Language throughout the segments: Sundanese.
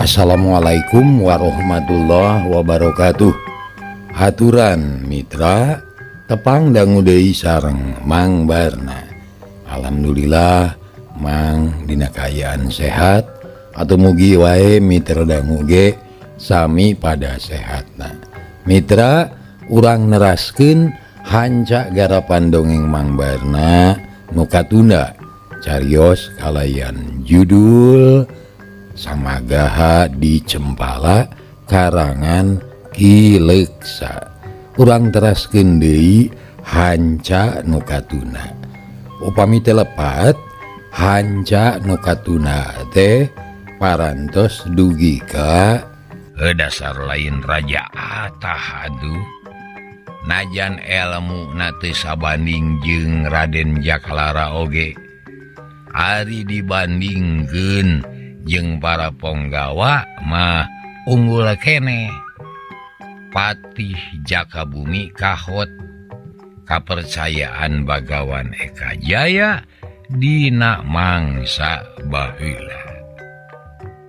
Assalamualaikum warahmatullahi wabarakatuh. Haturan Mitra tepang dangu deui sareng Mang Barna. Alhamdulillah Mang dina kaayaan sehat atau mugi wae mitra dangu ge sami pada sehatna. Mitra urang neraskeun hanca garapan dongeng Mang Barna nu katunda carios kalayan judul Samagaha di Cempala karangan Ki Leksa. Urang teraskeun deui hanca nu katuna. Upami teu lepat hanca nu katuna teh parantos dugi ka dasar lain raja atah aduh. Najan elmu na teu sabanding jeung Raden Jakalara oge. Ari dibandingkeun jeung para ponggawa mah unggul keneh. Patih Jakabumi kahot kapercayaan Bagawan Eka Jaya dina mangsa baheula.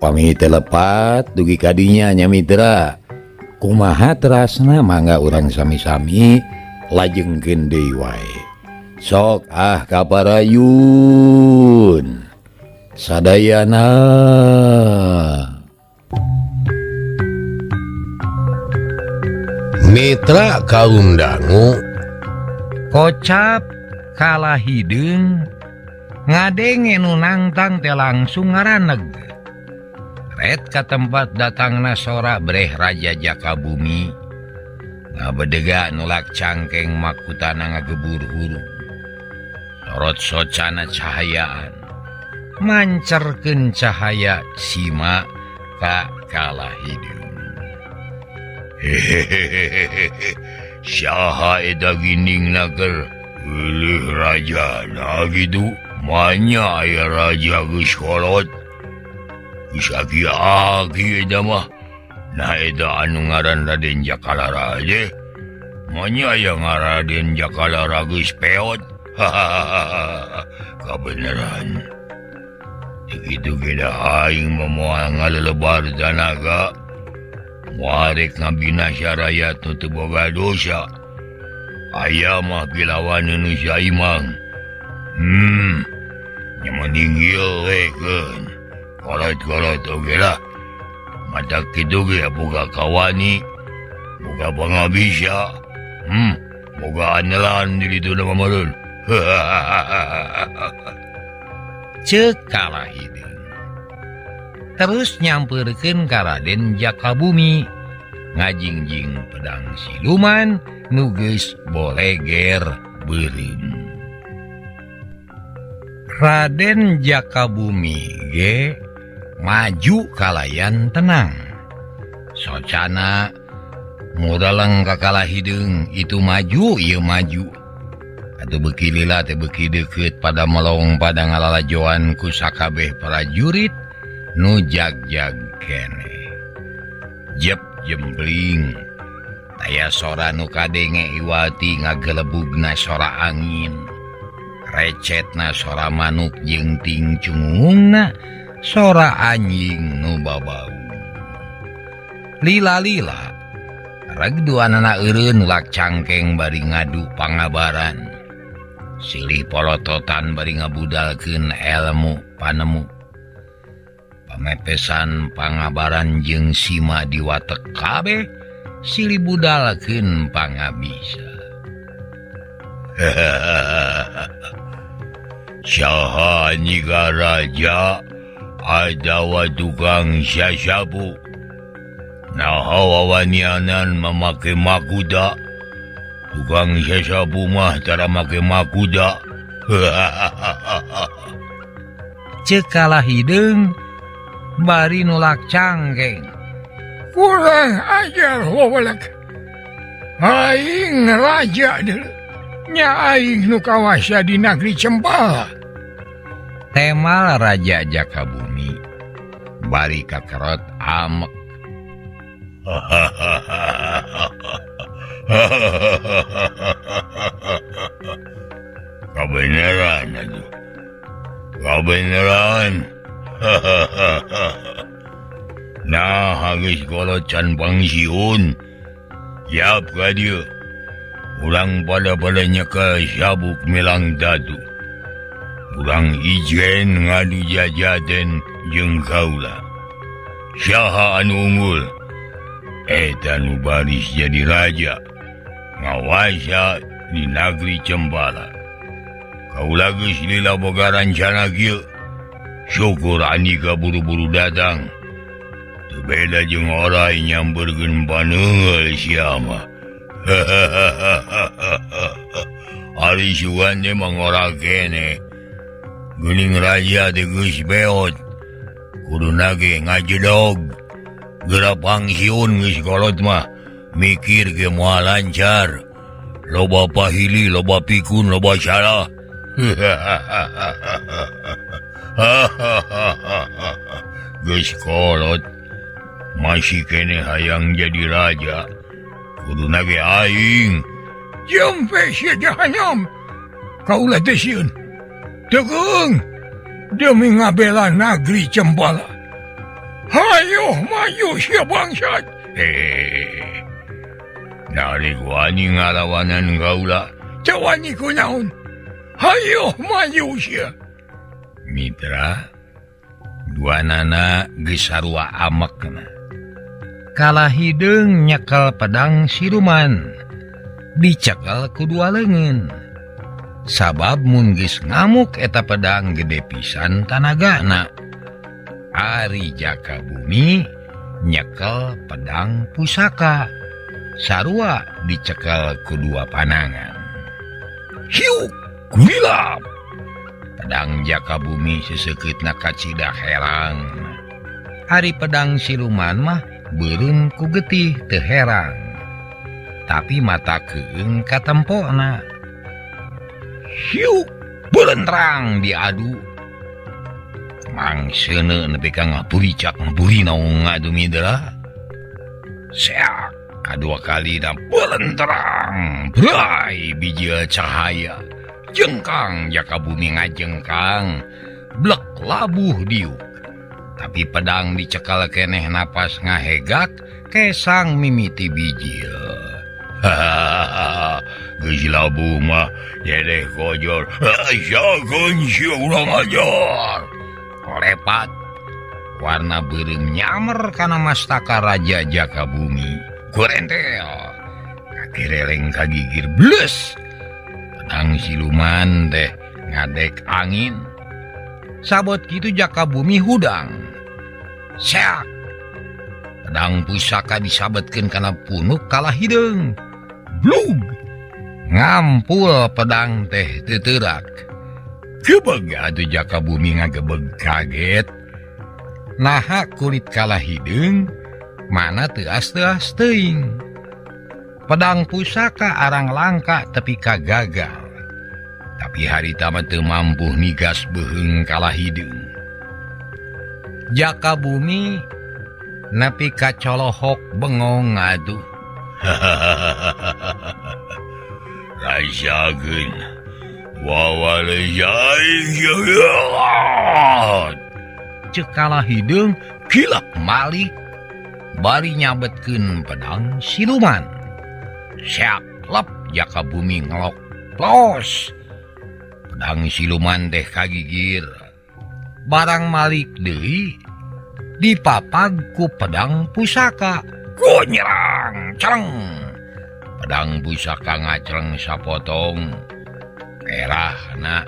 Pami teu lepat dugi kadinya nya mitra. Kumaha terasna mangga urang sami-sami lajengkeun deui wae. Sok ah kaparayun. Sadayana. Mitra kaum dangu kocap kalah hideung ngadenge nu nangtang teh langsung ngaraneg. Ret ka tempat datangna sora breh Raja Jakabumi. Ngabedega nulak cangkeng makutana ngagebur huru. Sorot socana cahayaan mancerkeun cahaya sima ka kalah hideung. Hehehehe, saha eta gindingna keur euleuh raja na kitu manya aya raja geus kolot. Geus aki-aki eta mah. Nah eta anu ngaran Raden Jakalara teh. Manya aya Raden Jakalara geus peot. Hahaha, kabeneran. Itu geda aing moal ngalelebar tanaga. Moal rek ngabinasa rakyat nu teu boga dosa. Aya mah pilawan nu saimang. Nya mending ieu we keun. Kolot-kolot oge lah. Mata kitu ge boga kawani, boga pangabisa. Boga andalan di ditu mah meureun. Ceuk kalah hideung. Terus nyampeurkeun ka Raden Jakabumi ngajingjing pedang siluman nu geus boleger beureum. Raden Jakabumi ge maju kalayan tenang. Socana muraleng ka kalah hideung itu maju ieu maju. Atuh beuki lila teh beuki deukeut pada melong pada ngalalajoan ku sakabeh prajurit nu jag-jag keneh. Jep jembling taya sora nu kadenge iwati ngagelebugna sora angin. Recetna sora manuk jeung tingcungungna sora anjing nu babau. Lila-lila reg duanana eureun lak cangkeng bari ngadu pangabaran. Silih polototan bari ngabudalkeun elmu panemu. Pamepesan pangabaran jeung sima diwatek kabeh silih budalkeun pangabisa. Saha nyiga raja adawa tukang sasapu. Naha wawanianan mamake makuda. Tukang sasapu mah tara make makuda. Ceuk kalah hideung bari nulak cangkeng. Kurang ajar howelek. Aing raja deuleu. Nya aing nu kawasa di negeri Cempala. Temal Raja Jakabumi bari kakerot amek. Kabeneran aduh. Kabeneran. mah geus kolot can pangsiun. Siap ka dieu. Urang pada-pada nyekel sabuk milang dadu. Urang ijen ngadu jajaden jeung kaula. Saha anu unggul? Eta nu baris jadi raja. Ngawasa di nagri Cempala. Kaula geus lila boga rancana kieu. Syukur Andika buru-buru datang. Teu beda jeung orai nyamperkeun paneunggeul sia mah. Ari sugan teh mangora keneh. Geuning raja teh geus beot. Kuduna ge ngajedog. Geura pangsiun geus kolot mah. Mikir ge moal lancar. Loba pahili, loba pikun, loba salah. Geus kolot masih keneh hayang jadi raja. Kuduna ge aing. Jempe sia jahanyam. Kaula teh sieun. Tegeung demi ngabela nagri Cempala. Hayo maju sia bangsat. Narik wani ngalawanan kaula. Teu wani kunaon. Hayo maju sia. Mitra dua nana geus sarua amekna. Kalah hideung nyekel pedang siluman. Dicekel ku dua leungeun. Sabab mun geus ngamuk eta pedang gede pisan tanagana. Ari Jaka Bumi nyekel pedang pusaka. Sarua dicekel ku dua panangan. Hiuk gulilap. Pedang Jaka Bumi sesekeutna kacida herang. Ari pedang siluman mah beureum ku getih teu herang. Tapi mata keung katempona. Hiuk belentrang diadu. Mangseuneu nepi ka ngapuricak ngapurinaung ngadu midra. Seak kadua kalina belentrang. Brai bijil cahaya. Jengkang Jaka Bumi ngajengkang. Blek labuh diuk. Tapi pedang dicekal keneh napas ngahegak kesang mimiti bijil. Hahaha, geus labuh mah dedeh kojor. Sakeun sia urang ajar. Kolepat warna beureum nyamer kana mastaka Raja Jaka Bumi. Gorentel kakereleng kagigir bles. Pedang siluman teh ngadek angin. Sabot kitu Jaka Bumi hudang. Seak. Pedang pusaka disabetkeun kana punuk kalah hideung. Blug. Ngampul pedang teh teu teurak. Gebeg atuh Jaka Bumi ngagebeg kaget. Naha kulit kalah hideung mana teuas-teuas teuing. Pedang pusaka arang langka tepi ka gagal. Tapi harita mah teu mampu nigas beuheung kalah hideung. Jaka Bumi nepi ka colohok bengong atuh. Rasakeun wawale aing. Ceuk kalah hideung kilap malik bari nyabetkeun pedang siluman. Seak lep Jaka Bumi ngelok plos. Pedang siluman teh kagigir. Barang malik deui dipapag ku pedang pusaka. Gonyerang cereng. Pedang pusaka ngacreng sapotong. Erahna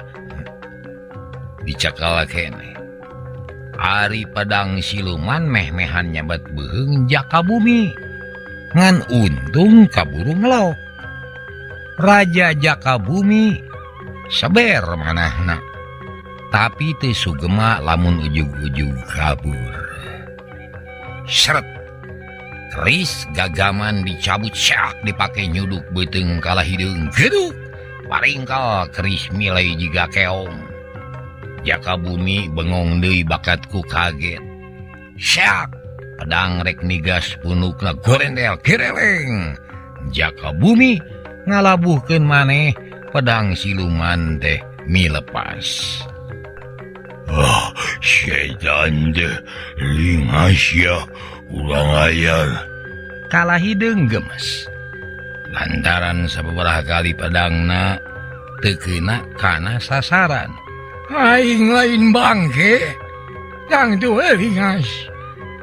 dicekal keneh. Ari pedang siluman meh-mehan nyabat beuheung Jaka Bumi. Ngan untung kaburu ngelok. Raja Jaka Bumi seber manahna. Tapi teu sugema lamun ujug-ujug kabur. Seret. Keris gagaman dicabut syak dipake nyuduk beuteung kalah hideung. Geduk. Paringkal keris milai jiga keong. Jaka Bumi bengong deui bakatku kaget. Syak. Pedang rek nigas punukna gorendel gereleng. Jaka Bumi ngalabuhkeun maneh pedang siluman teh milepas. Ah, setan teh lingas ya urang ayar. Kalah hideung gemes. Lantaran sababaraha kali pedangna teu keuna kana sasaran. Aing lain bangke. Tangtu lingas.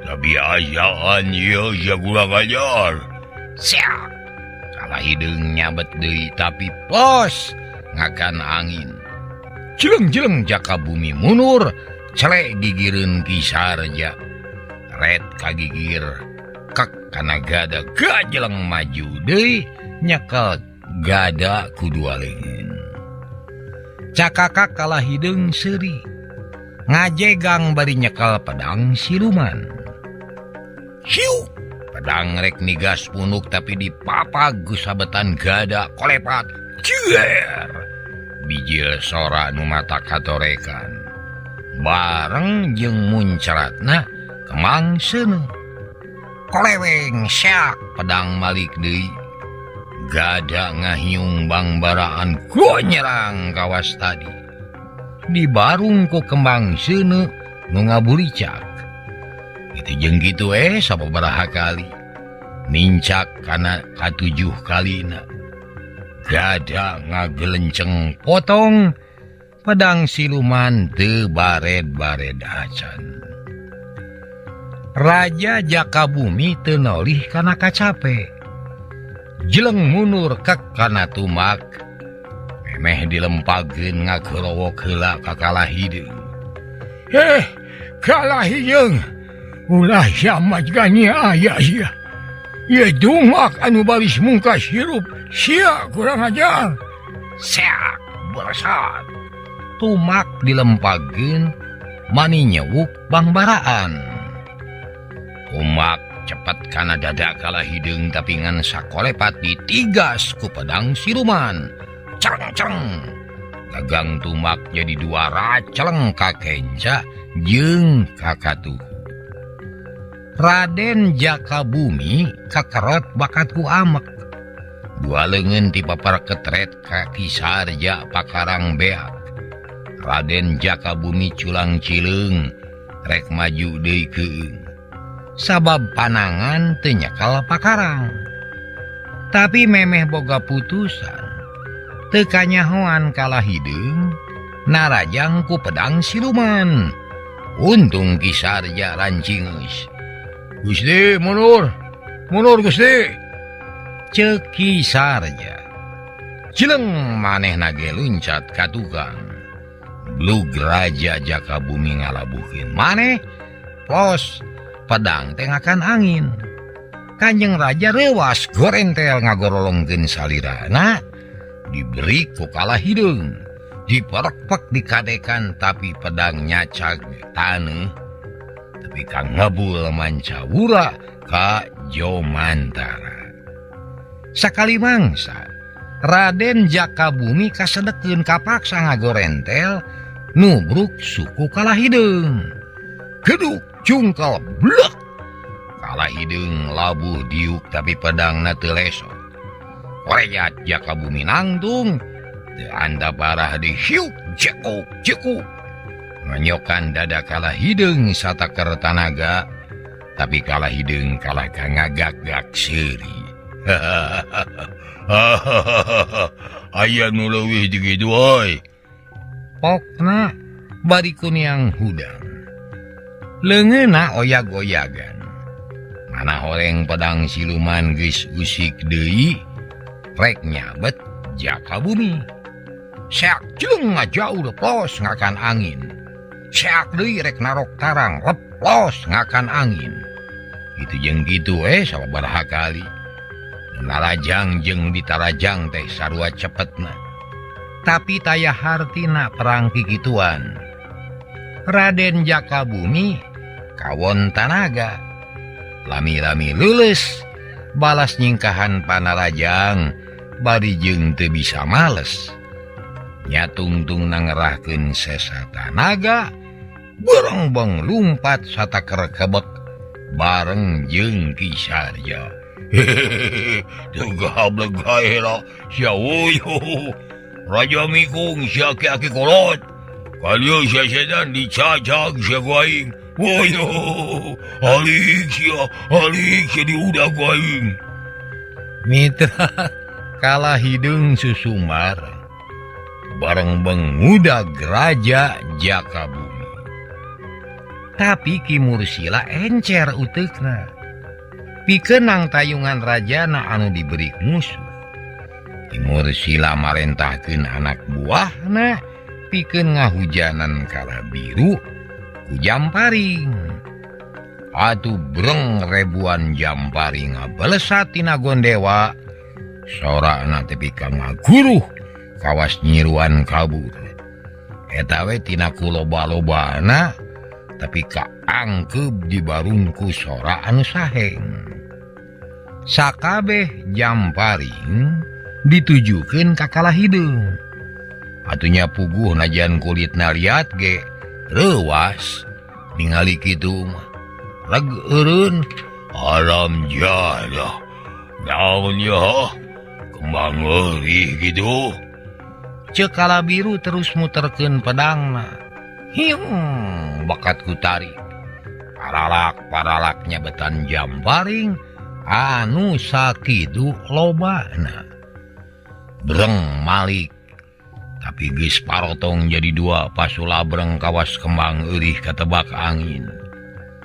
Kebiasaan ieu sia kurang ajar. Siap. Kalah hideung nyabet deui tapi pos ngakan angin. Jeleng-jeleng Jaka Bumi mundur, celek gigireun Ki Sarja. Ret kagigir, kek kana gada gajeleng maju deui nyekel gada ku dua leungeun. Cakakak kalah hideung seuri. Ngajegang bari nyekel pedang siluman. Hiu! Pedang rek nigas punuk tapi dipapag ku sabetan gada kolepat. Cier! Bijil sora nu mata katorekan. Bareng jeung muncratna kemang seuneu. Koleweng syak pedang malik deui. Gada ngahiung bangbaraan go nyerang kawas tadi. Dibarung ku kembang seuneu nu ngaburicak. Itu jeung kitu sababaraha kali. Nincak kana katujuh kalina. Gada ngagelenceng potong pedang siluman teu bared-bared acan. Raja Jaka Bumi teu nolih kana kacape. Jeleng mundur kek kana tumak. Memeh dilempageun ngagerowok heula ka kalah hideung. Heh, kalah hideung. Ulah siamat gani aya sia. Ieu dumak anu baris mungkas hirup sia kurang ajar. Seak bersat. Tumak dilempageun mani nyewuk bangbaraan. Tumak cepet kana dada kalah hideung tapi ngan sakolepat ditigas ku pedang siluman. Cereng-cereng. Gagang tumak jadi dua raceleng ka kenca jeung ka katuhu. Raden Jaka Bumi kakerot bakat ku amek. Dua leungeun ti papar ketret ka Ki Sarja pakarang beak. Raden Jaka Bumi culang cileung rek maju deui keung. Sabab panangan teu nyekal pakarang. Tapi memeh boga putusan teu kanyahoan kalah hideung narajang ku pedang siluman. Untung Ki Sarja rancingeus. Gusti mundur, mundur Gusti. Ceuk Ki Sarja. Jeleng manehna ge luncat ka tukang. Blug Raja Jaka Bumi ngalabuhkeun maneh, pos pedang teh ngakan angin. Kanjeng Raja reuwas gorentel ngagorolongkeun salirana, diberi ku kalah hideung. Diperekpek dikadekan tapi pedang nyacag taneuh. Tapi ka ngebul mancawura ka Jomantara. Sakali mangsa Raden Jaka Bumi kasedekeun kapaksa ngagorentel nubruk suku kalah hideung. Geduk jungkal blek. Kalah hideung labuh diuk tapi pedangna teu lesot. Korejat Jaka Bumi nangtung teu anda parah dihiuk jekuk jekuk. Ngonyokan dada kalah hideung sataker tanaga, tapi kalah hideung kalah ka ngagak-gak seuri. Aya nu leuwih ti kitu euy. Pokna bari kuniang hudang. Leungeunna oyag-oyagan. Mana horeng pedang siluman geus usik deui, rek nyabet Jaka Bumi. Seak jeleng ngajauh leplos ngakan angin. Seak deui rek narok tarang leplos ngakan angin. Itu jeung kitu sababaraha kali. Narajang jeung ditarajang teh sarua cepetna. Tapi taya hartina perang kikituan. Raden Jaka Bumi kawon tanaga. Lami-lami leuleus balas nyingkahan panarajang bari jeung teu bisa males. Nyatungtung nangerahkeun sesa tanaga, berengbeng lumpat sataker kebek bareng jeung Ki Sarja. Hehehe, teu gablek gae lah sia uyuh. Raja mikung sia aki-aki kolot. Kalieu sia setan dicacag sia ku aing. Woyo, alik sia diudag ku aing. Mitra kalah hideung susumar bareng bengudag Raja Jaka Bumi. Tapi Ki Mursila encer uteukna. Pikeun tayungan rajana anu diberi musuh. Ki Mursila marentahkeun anak buahna pikeun ngahujanan kala biru ku jamparing. Atuh breng ribuan jamparing ngabelesat tina gondewa. Sorana tepi ka ngaguruh kawas nyiruan kabur. Eta we tina ku loba-lobana tapi kaangkeub dibarungku sora anu saheng. Sakabeh jamparing ditujukeun ka kalah hideung. Atunya puguh najan kulit naliat ge reuwas ningali kitu mah reg eureun alam jadah naon ya kembang eurih kitu. Ceuk kala biru terus muterkeun pedangna. Hiung bakat ku tarik. Paralak-paralaknya betan jamparing anu sakitu lobana. Breng malik tapi geus parotong jadi dua pasula breng kawas kembang eurih katebak angin.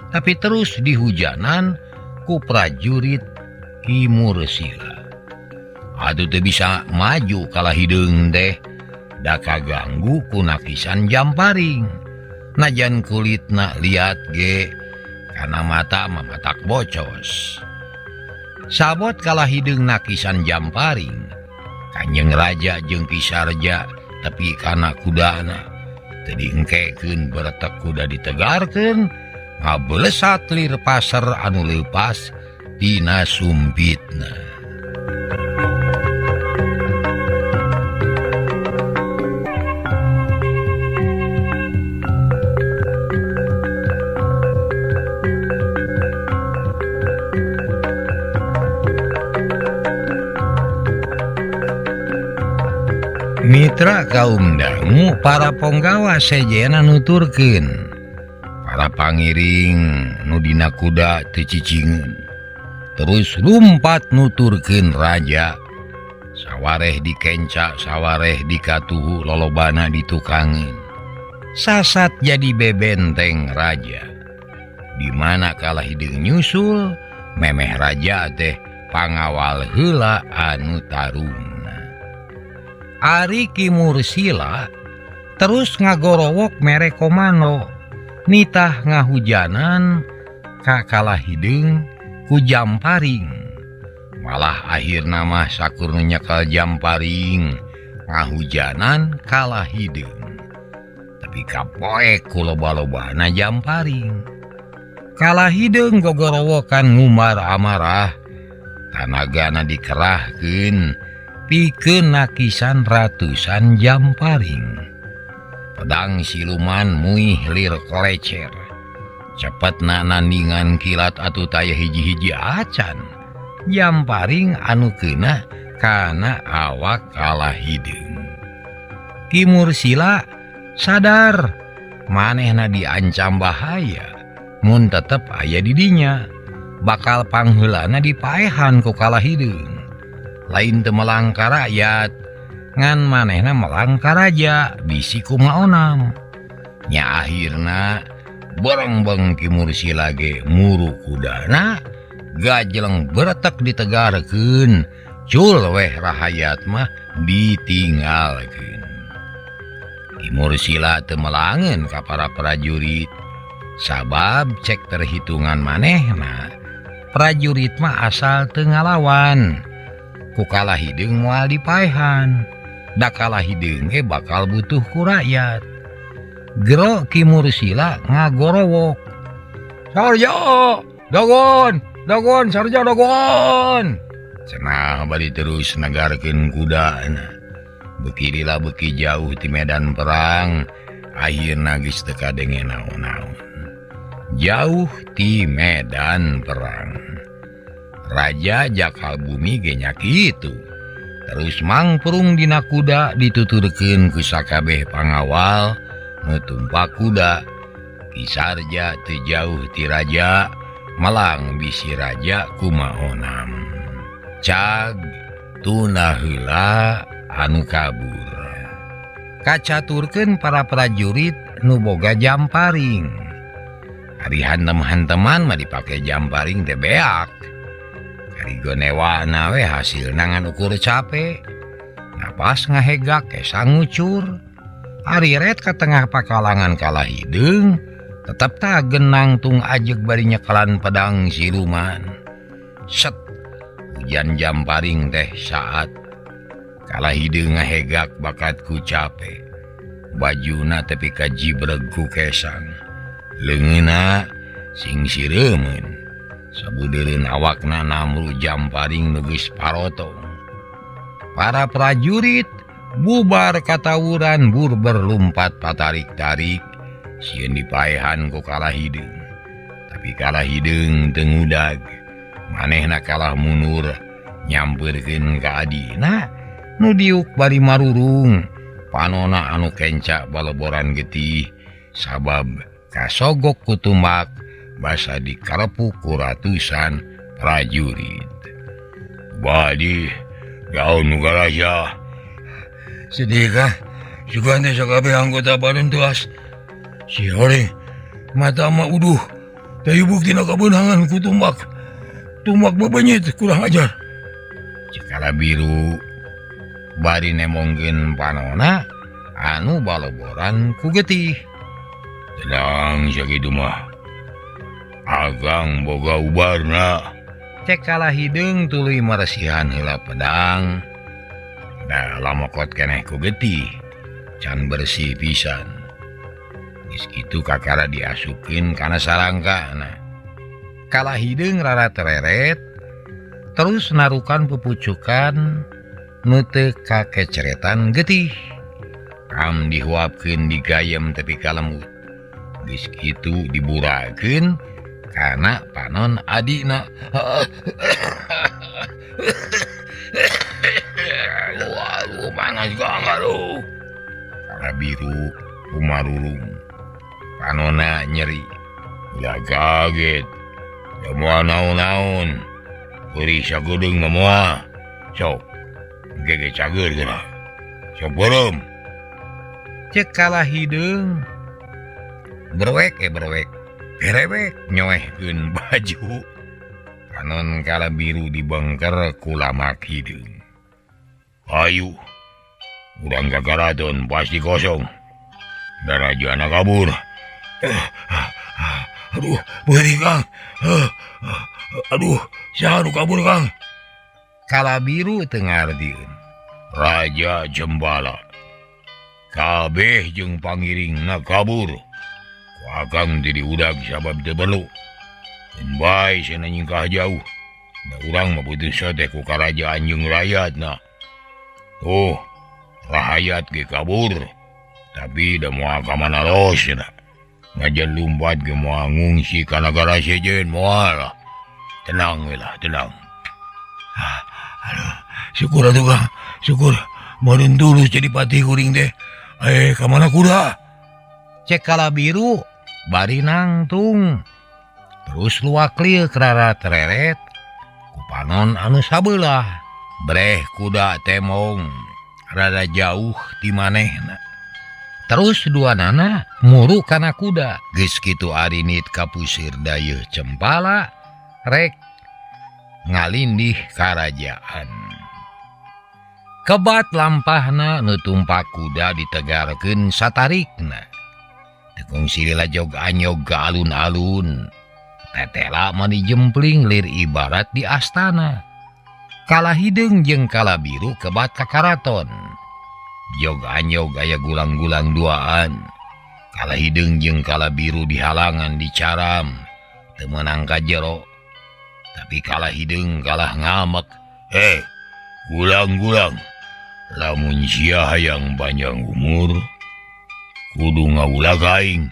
Tapi terus dihujanan ku prajurit Ki Mursila. Atuh teu bisa maju kalah hideung teh da kaganggu ku nakisan jamparing. Najan kulitna liat ge kana mata mamatak bocos. Sabot kalah hideung nakisan jamparing. Kanjeng Raja jeung Ki Sarja tapi kana kudana teu diengkekeun beretek kuda ditegarkeun ngabelesat lir pasar anu leupas tina sumpitna. Mitra kaum dangu para ponggawa sejena nuturkeun. Para pangiring nu dina kuda teu cicingeun. Terus lumpat nuturkeun raja. Sawareh dikenca, sawareh dikatuhu, lolobana ditukangeun. Sasat jadi bebenteng raja. Di mana kalah hideung nyusul, memeh raja teh pangawal heula anu tarung. Ari Ki Mursila terus ngagorowok mere komando nitah ngahujanan ka kalah hideung ku jamparing. Malah akhirna mah sakur nu nyekal jamparing ngahujanan kalah hideung. Tapi kapoek ku loba-lobana jamparing. Kalah hideung gogorowokan ngumbar amarah, tanagana dikerahkeun pikeun nakisan ratusan jamparing. Pedang siluman muih lir kolecer. Cepet na nandingan kilat atuh taya hiji-hiji acan. Jamparing anu keuna kana awak kalah hideung. Ki Mursila sadar manehna diancam bahaya mun tetep aya di dinya bakal pangheulana dipaehan ku kalah hideung. Lain teu melangkah rakyat ngan manehna melangkah raja bisi kumaonam. Nya akhirna borongbeng Ki Mursila ge muru kudana gajeleng beretek ditegarkeun cul weh rahayat mah ditinggalkeun. Ki Mursila teu melangeun ka para prajurit sabab cek terhitungan manehna prajurit mah asal teu ngalawan. Ku kalah hideung moal dipaehan, da kalah hideung ge bakal butuh ku rakyat. Gero Ki Mursila ngagorowok. Sarja, dagon, dagon, sarja dagon. Cenah bari terus negarkeun kudana. Beuki lila beuki jauh ti medan perang, akhirna geus teu kadenge naon-naon. Jauh ti medan perang. Raja Jaka Bumi ge nya kitu. Terus mangprung dina kuda dituturkeun ku sakabeh pangawal Nu tumpak kuda Ki Sarja teu jauh ti raja malang bisi raja kumaonam. Cag tuna heula anu kabur. Kacaturkeun para prajurit nu boga jamparing. Ari hantem-hanteman mah dipake jamparing teh beak. Ari gonewana we hasilna ngan ukur cape. Napas ngahegak kesang ngucur. Ari ret ka tengah pakalangan kalah hideung, tetep tak genang tung ajeg bari nyekalan pedang siluman. Set hujan jamparing teh saat kalah hideung ngahegak bakat ku cape. Bajuna tepi ka jibreg ku kesang. Leungeunna sing sireumeun. Sabudeureun awakna namru jamparing nu geus parotong. Para prajurit bubar katawuran bur berlumpat patarik-tarik sieun dipaehan ku kalah hideung. Tapi kalah hideung teu ngudag. Manehna kalah mundur nyampeurkeun ka adina nu diuk bari marurung. Panona anu kenca baloboran getih sabab kasogok ku tumbak basa dikarepuk ku ratusan prajurit. Badi gaun nu garaja. Sedih kah? Sugan teh sakabeh anggota badan tuas. Si horeng mata mah uduh. Teu buktina kabeunangan ku tumbak. Tumbak bebenyit kurang ajar. Cekala biru bari nemongkeun panona anu baloboran ku getih. Tenang sakitu mah. Akang boga ubarna. Cek kalah hideung tuluy maresihan heula pedang. Da lamokot keneh ku getih. Can bersih pisan. Geus kitu kakara diasupkeun kana sarangkana. Kalah hideung rara tereret terus narukan pupucukan nu teu kakeceretan getih. Kam dihuapkeun digayem tepi ka lembut. Geus kitu diburakeun kana panon adina. Waduh, panas banget lu. Kala biru kumarurung. Panona nyeri. Ulah kaget. Da moal naon-naon. Peurih sagedeung mah moal. Sok, gege cager geuna. Sok beureum. Cek kalah hideung. Berwek berwek. Berewek nyoehkeun baju. Panon kala biru dibengker ku lamak hideung. Ayu, urang ka karaton pasti kosong. Da rajana kabur. Aduh, beurih Kang. Aduh, saha nu kabur Kang? Kala biru teu ngartieun. Raja Jembala. Kabeh jeung pangiringna kabur. Ku akang teu diudag sabab teu perlu. Keun bae cenah nyingkah jauh. Da urang mah butuh teh ku karajaan jeung rakyatna. Tuh, rahayat ge kabur. Tapi da moal ka mana los cenah. Ngajan lumpat ge moal ngungsi ka nagara sejen moal lah. Tenang we lah, tenang. Aduh, syukur atuh Kang, syukur. Meureun tulus jadi patih kuring teh. Ka mana kuda? Cek kala biru bari nangtung. Terus luak lieu rara tereret ku panon anu sabelah. Breh kuda temong rada jauh ti manehna. Terus dua nana muru kana kuda. Geus kitu arinit ka pusir dayeuh Cempala rek ngalindih karajaan. Kebat lampahna nu tumpak kuda ditegarkeun satarikna. Tekung silila jog anyog ka alun-alun. Tetela mani jempling lir ibarat di astana. Kala hideung jeung kala biru kebat ka karaton. Jog anyog aya gulang-gulang duaan. Kala hideung jeung kala biru dihalangan dicaram. Teu meunang ka jero. Tapi kala hideung kalah ngamek. Gulang-gulang. Lamun sia hayang panjang umur, kudu ngawula ka aing.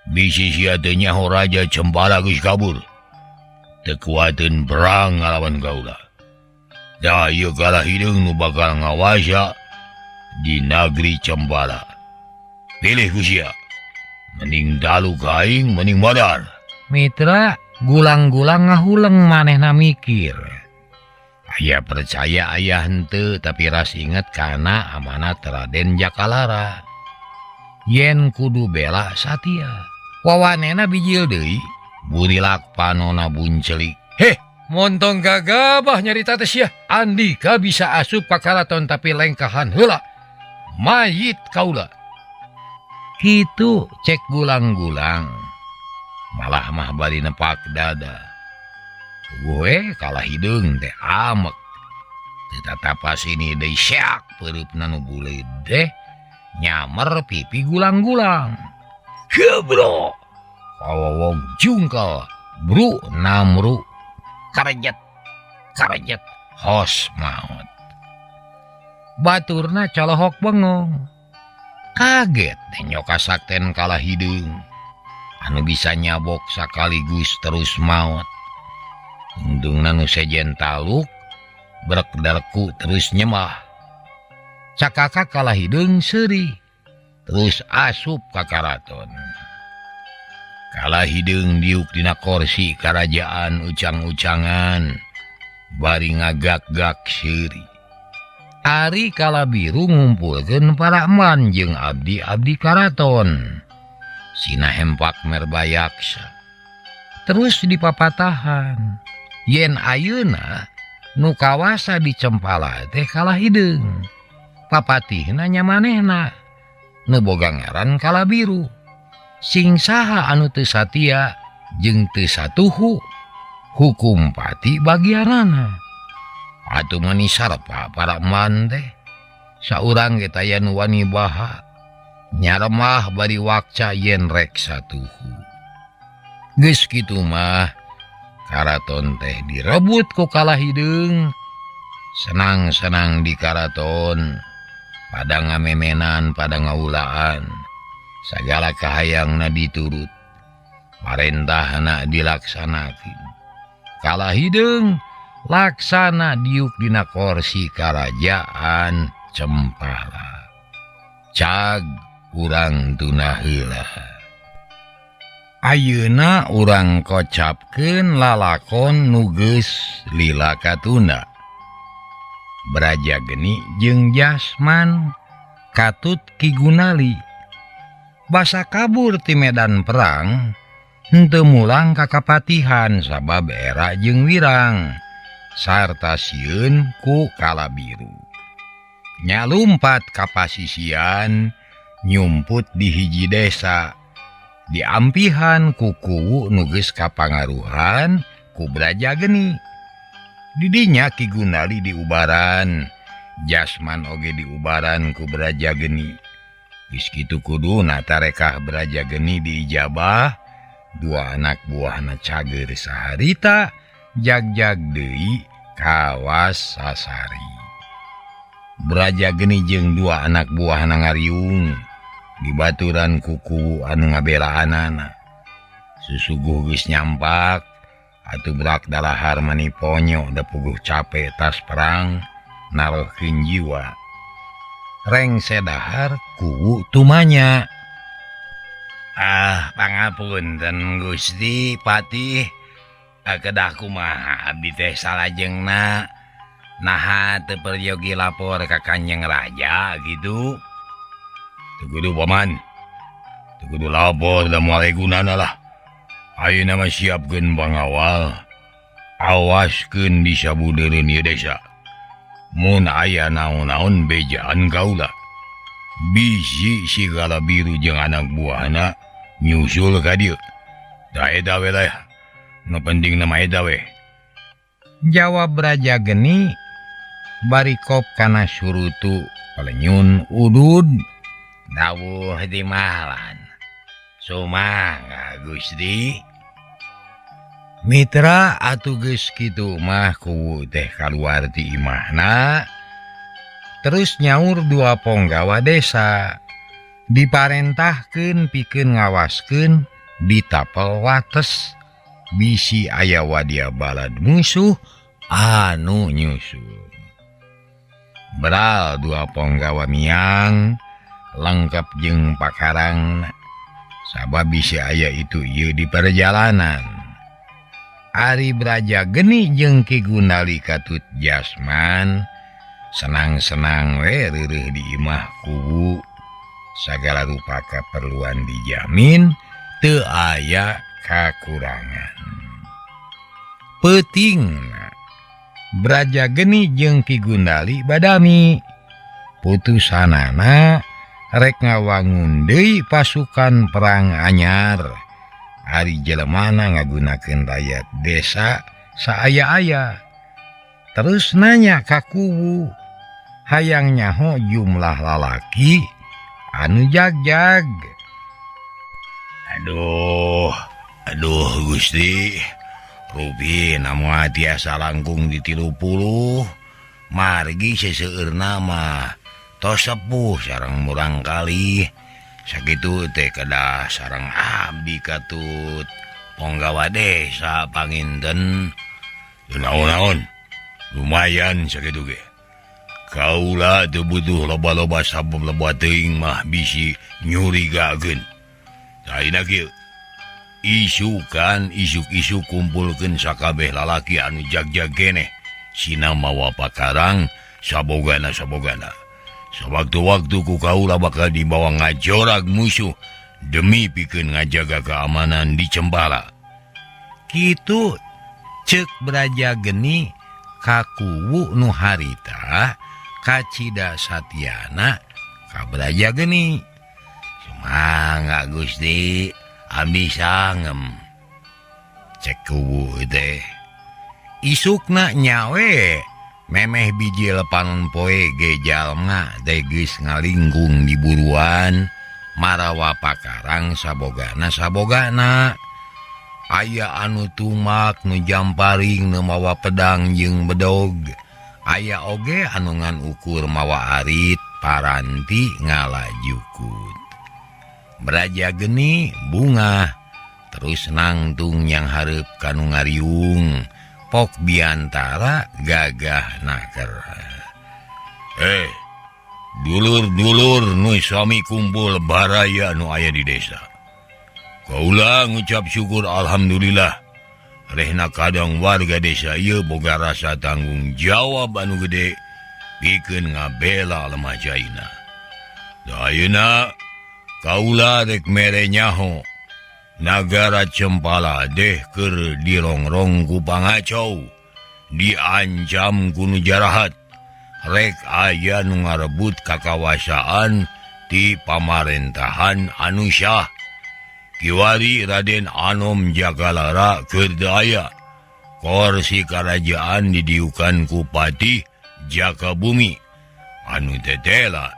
Bisi sia teu nyaho Raja Cempala geus kabur. Teu kuateun perang ngalawan kaula. Da ieu kalah hideung nu bakal ngawasa di nagri Cempala. Pilih ku sia. Mending dalu ka aing mending modar. Mitra gulang-gulang ngahuleng manehna mikir. Aya percaya ayah henteu tapi ras inget kana amanat Raden Jakalara. Yen kudu bela satia. Wawanena bijil deui, burilak panona buncelik. Heh, montong gagabah nyarita teh sia. Andika bisa asup ka karaton tapi lengkahan heula. Mayit kaula. Kitu cek gulang-gulang. Malah mah bari nepak dada. Gue kalah hideung teh amek. Teu tatapas ini deui syak peureupna nu buleud teh nyamer pipi gulang-gulang. Gebro. Kawawong jungkal, bru namru, karejet, karejet, hos maot. Baturna colohok bengong. Kaget nyoka sakten kalah hideung. Anu bisa nyabok sakaligus terus maot. Untungna nu sejen taluk brekdarku terus nyemah. Cakaka kalah hideung seuri terus asup ka karaton. Kalah hideung diuk dina korsi karajaan ucang-ucangan bari ngagak-gak seuri. Ari kala biru ngumpulkeun para eman jeung abdi-abdi karaton. Sina hempak merbayaksa. Terus dipapatahan. Yen ayeuna nu kawasa di Cempala teh kalah hideung. Papatihna nya manehna. Nu boga ngaran kala biru. Sing saha anu teu satia jeung teu satuhu hukum pati bagianana. Atuh mani sarpa para eman teh. Saurang ge taya nu wani baha. Nyaremah bari wakca yen rek satuhu. Geus kitu mah karaton teh direbut ku kalah hideung. Senang-senang di karaton, pada ngamemenan, pada ngaulaan. Sagala kahayangna diturut, parentahna dilaksanakeun. Kalah hideung laksana diuk dina korsi karajaan Cempala. Cag urang tuna heula. Ayeuna urang kocapkeun lalakon nu geus lila katunda. Braja Geni jeung Jasman katut Ki Gunali. Basa kabur ti medan perang henteu mulang ka kapatihan sabab era jeung wirang sarta sieun ku kala biru. Nyalumpat ka pasisian nyumput di hiji desa. Diampihan ku kuwu nu geus kapangaruhan ku Braja Geni. Didinya Ki Gunali diubaran, Jasman oge diubaran ku Braja Geni. Geus kitu kuduna tarekah Braja Geni diijabah, dua anak buahna cager saharita, jag-jag deui kawas sasari. Braja Geni jeung dua anak buahna ngariung dibaturan kuku anu ngabelaanana. Susuguh geus nyampak atuh brak dalahar mani ponyo da puguh capek tas perang narohkeun jiwa. Rengse dahar kuwu tumanya. Ah, pangapunten Gusti Patih. Kedah kumaha abdi teh salajengna naha teu peryogi lapor ka Kanjeng Raja gitu. Teu kudu paman. Teu kudu lapor da moal gunana lah. Ayeuna mah siapkeun pangawal. Awaskeun di sabudeureun ieu desa. Mun aya naon-naon bejaan kaula. Bisi si kala biru jeung anak buahna nyusul ka dieu. Da eta we lah. Nu penting mah eta we. Jawab Braja Geni bari kop kana surutu palenyun udud. Dawuh di malan. Sumangga Gusti. Mitra atuh geus kitu mah kuwu teh kaluar ti imahna. Terus nyaur dua ponggawa desa. Diparentahkeun pikeun ngawaskeun di tapel wates bisi aya wadia balad musuh anu nyusul. Beral dua ponggawa miang Lengkap jeung pakarang sabab bisa aya itu ieu di perjalanan. Ari Braja Geni jeung Ki Gundali katut Jasman senang-senang we reureuh di imah kuwu. Sagala rupa kaperluan dijamin teu aya kakurangan. Peutingna Braja Geni jeung Ki Gundali badami putusanana rek ngawangun deui pasukan perang anyar. Ari jelemana ngagunakeun rakyat desa saaya-aya. Terus nanya ka kuwu hayang nyaho jumlah lalaki anu jagjag. Aduh, aduh Gusti. Rupi namun tiasa langkung di 30 margi seseueur nama tos sepuh sareng murang kali sakitu teh kedah sareng abdi katut ponggawa desa panginten. Naon-naon lumayan sakitu ge kaula teu butuh loba-loba sabab loba teuing mah bisi nyurigakeun. Ayeuna kieu isukan isuk-isuk kumpulkeun sakabeh lalaki anu jagjag keneh sina mawa pakarang sabogana-sabogana. Sawaktu-waktu ku kaula bakal dibawa ngajorag musuh demi pikeun ngajaga keamanan di Cempala. Kitu ceuk Braja Geni ka kuwu nu harita kacida Satyana ka Braja Geni. Sumangga Gusti, abdi sangem. Cek kuwu teh. Isukna nyawe memeh biji lepanon poe ge jalma teh geus ngalingkung di buruan marawa pakarang sabogana-sabogana. Aya anu tumak nu jamparing nu mawa pedang jeung bedog. Aya oge anu ngan ukur mawa arit paranti ngalajukut. Braja Geni bungah terus nangtung yang hareup kanu ngariung pok biantara gagah naker. Dulur-dulur nu sami kumpul baraya nu aya di desa. Kaula ngucap syukur alhamdulillah. Rehna kadang warga desa ieu boga rasa tanggung jawab anu gede pikeun ngabela lemah jaina. Da ayeuna kaula rek mere nyaho nagara Cempala deh keur dirongrong ku pangacau, diancam ku nu jarahat, rek aya nu ngarebut kakawasaan ti pamarentahan anu syah. Kiwari Raden Anom Jagalara keur teu aya, korsi karajaan didiukan ku Patih Jaka Bumi anu tetela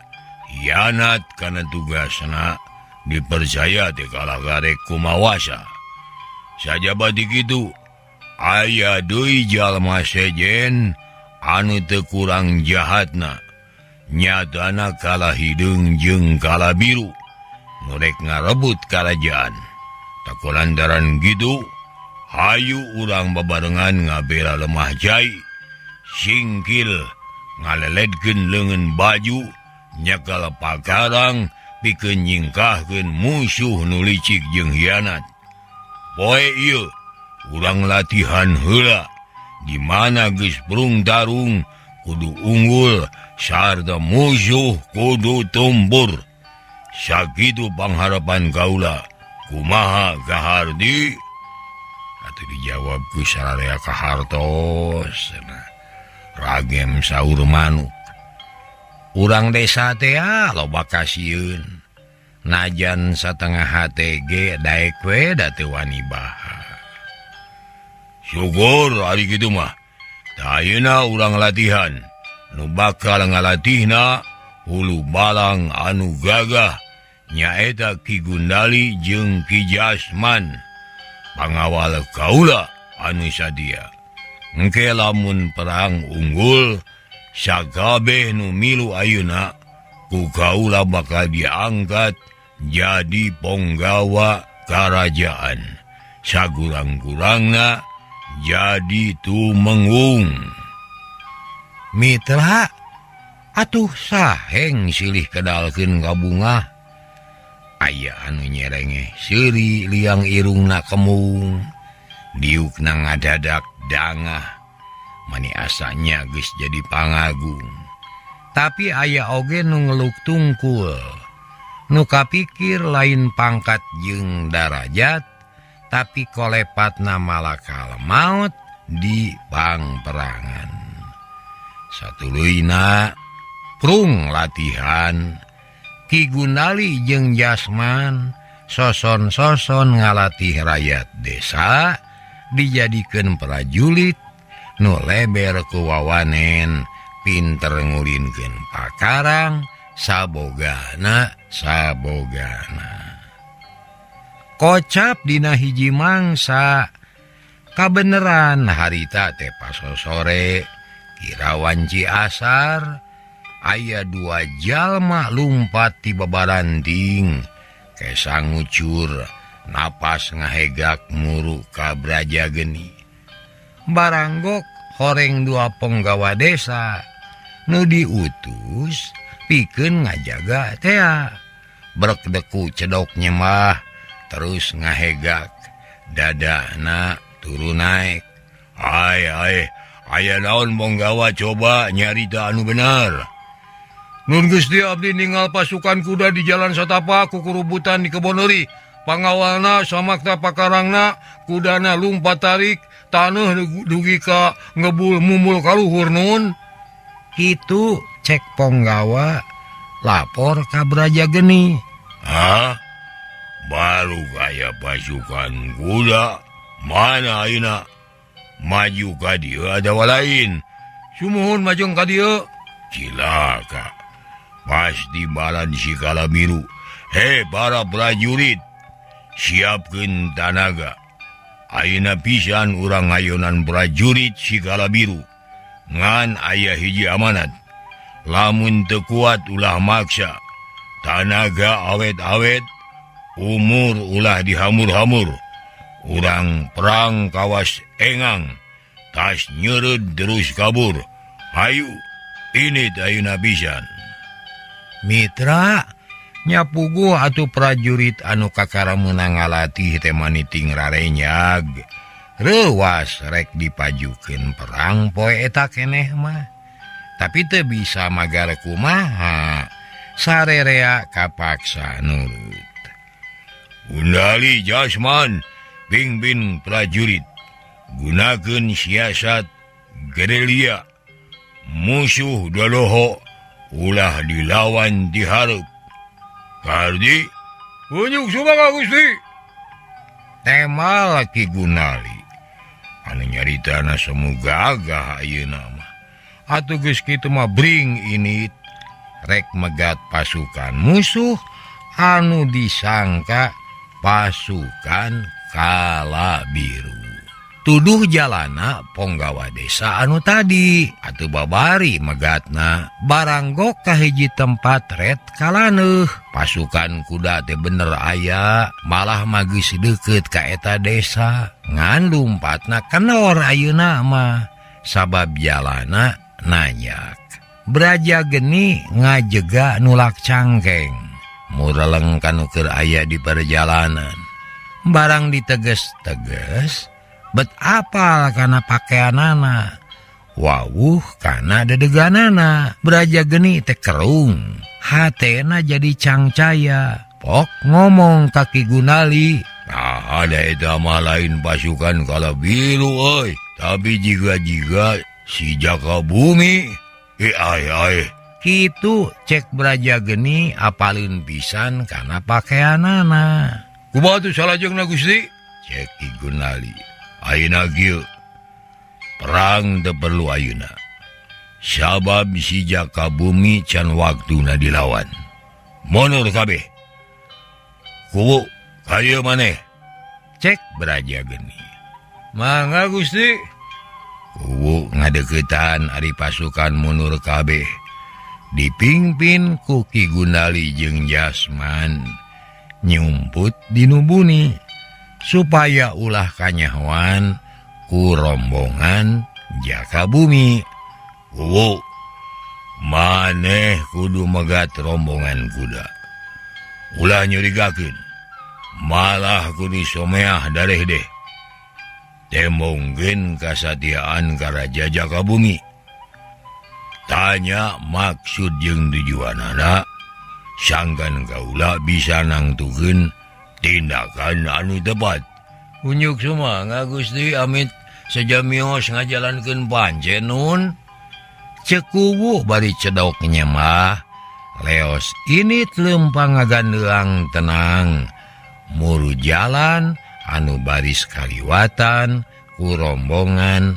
hianat kana tugasna dipercaya teh kalah garek kumawasa. Sajaba ti kitu aya deui jalma sejen anu teu kurang jahatna, nyatana kalah hideung jeung kalah biru nu rek ngarebut karajaan. Takulantaran kitu hayu urang babarengan ngabela lemah jai, singkil ngaleledkeun leungeun baju nyakal pakarang pikeun nyingkahkeun musuh nu licik jeung hianat. Poe ieu urang latihan heula di mana geus prung tarung kudu unggul sarta musuh kudu tumbur. Sakitu pangharapan kaula. Kumaha Kahardi? Atuh dijawab ku sararea kahartos. Ragem saur manuk. Urang desa teh loba kasieun. Najan satengah HTG daek we da teu wani baha. Syukur ari kitu mah. Tah ayeuna urang latihan. Nu bakal ngalatihna hulu balang anu gagah nyaeta Ki Gundali jeung Ki Jasman, pangawal kaula anu sadia. Engke lamun perang unggul sakabeh nu milu ayeuna ku kaula bakal diangkat jadi ponggawa karajaan. Sagurang-kurangna jadi tumenggung. Mitra Atuh saheng silih kedalkeun ka bungah. Aya anu nyerengeh seuri liang irungna kemung. Diukna ngadadak dangah. Mani asanya geus jadi pangagung. Tapi aya oge nu ngeluk tungkul. Nu kapikir lain pangkat jeung darajat, tapi kolepatna malakal maut di pangperangan. Satuluyna prung latihan Ki Gunali jeung Jasman soson-soson ngalatih rakyat desa dijadikeun prajurit nu leber ku wawanen, pinter ngulinkeun pakarang sabogana sabogana. Kocap dina hiji mangsa kabeneran harita teh pasosore kira wanci asar aya dua jalma lumpat ti babaranting kesa ngucur napas ngahegak muru ka Braja Geni. Baranggok horeng dua penggawa desa nu diutus pikeun ngajaga tea. Brek deku cedok nyemah terus ngahegak dadana turun naik. Ai ai aya naon penggawa coba nyarita anu bener. Nun Gusti abdi ninggal pasukan kuda di jalan satapak kukurubutan di kebon euri. Pangawalna samakta pakarangna kudana lumpat tarik taneuh dugi ka ngebul mumul kaluhur nun. Kitu cek ponggawa lapor ka Braja Geni. Hah? Baru kaya pasukan kuda mana ayeuna? Maju ka dieu atawa lain? Sumuhun majeng ka dieu. Cilaka. Pasti balan si Kalabiru. Hei para prajurit, siapkeun tanaga. Ayeuna pisan urang ngayonan prajurit si Kalabiru. Ngan aya hiji amanat. Lamun teu kuat ulah maksa. Tanaga awet-awet, umur ulah dihamur-hamur. Urang perang kawas engang, tas nyeureud terus kabur. Hayu, ini ayeuna pisan. Mitra nyapuguh atuh prajurit anu kakara meunang ngalatih teh maniting rarenyag. Reuwas rek dipajukeun perang poe eta keneh mah. Tapi teu bisa magar kumaha. Sarerea kapaksa nurut. Undali Jasman, pimpin prajurit. Gunakeun siasat gerilya. Musuh doloho ulah dilawan dihareup. Kardi, unjuk sumaga Gusti. Temal Ki Gunali. Anu nyaritana semu gagah ayeuna mah. Atuh geus kitu mah bring ini rek megat pasukan musuh anu disangka pasukan Kalabiru. Tuduh jalana ponggawa desa anu tadi. Atuh babari megatna baranggok ka hiji tempat ret kalaneuh. Pasukan kuda teh bener aya, malah magis deukeut ka eta desa. Ngan lumpatna kenor ayeuna mah sabab jalana nanyak. Braja Geni ngajega nulak cangkeng. Mureleng kanu keur aya di perjalanan. Barang diteges-teges bet apal kana pakaianana, wawuh kana dedeganana. Braja Geni teh kerung, hatena jadi cangcaya. Pok ngomong ka Ki Gunali, nah ada eta mah lain pasukan Kalabiru euy, tapi jiga-jiga si Jaka Bumi. Ai ai. Kitu cek Braja Geni apalin pisan kana pakaianana. Kumaha tuh salajengna Gusti? Cek Ki Gunali. Ayeuna kieu perang teu perlu ayeuna. Sabab si Jaka Bumi can waktuna dilawan. Mundur kabeh. Kuwu ka dieu maneh. Cek Braja Geni. Mangga Gusti. Kuwu ngadeuketan ari pasukan mundur kabeh. Dipimpin ku Ki Gunali jeung Jasman nyumput dinubuni supaya ulah kanyahoan ku rombongan Jaka Bumi. Kuwu Maneh kudu megat rombongan kuda. Ulah nyurigakeun. Malah kudu someah dareh deh. Tembongkeun kasatiaan ka Raja Jaka Bumi. Tanya maksud jeung tujuanana, sangkan kaula bisa nangtukeun tindakan anu tepat. Unjuk sumangga Gusti amit sejamios ngajalankeun pancen nun. Cekuwuh bari cedok nyemah leos ini lempang ngagandeang tenang muru jalan anu baris kaliwatan ku rombongan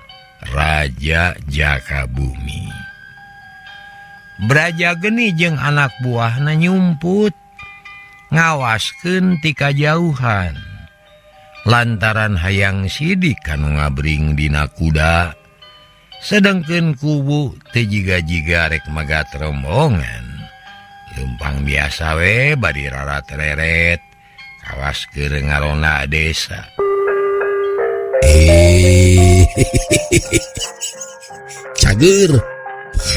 Raja Jaka Bumi. Braja Geni jeung anak buahna nyumput ngawaskeun ti kajauhan lantaran hayang sidik kanu ngabring dina kuda. Sedangkan kubu teu jiga-jiga rek magat rombongan. Lempang biasa we bari rarat-reret kawas keur ngarona desa. Cager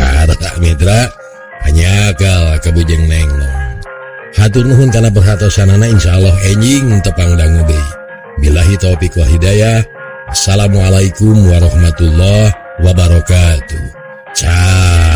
para mitra hanyakal kabujeng nenglong. Hatur nuhun kana perhatosanana, insyaallah enjing tepang dangu deui. Billahi taufik wal hidayah. Assalamualaikum warahmatullahi wabarakatuh. Ciao.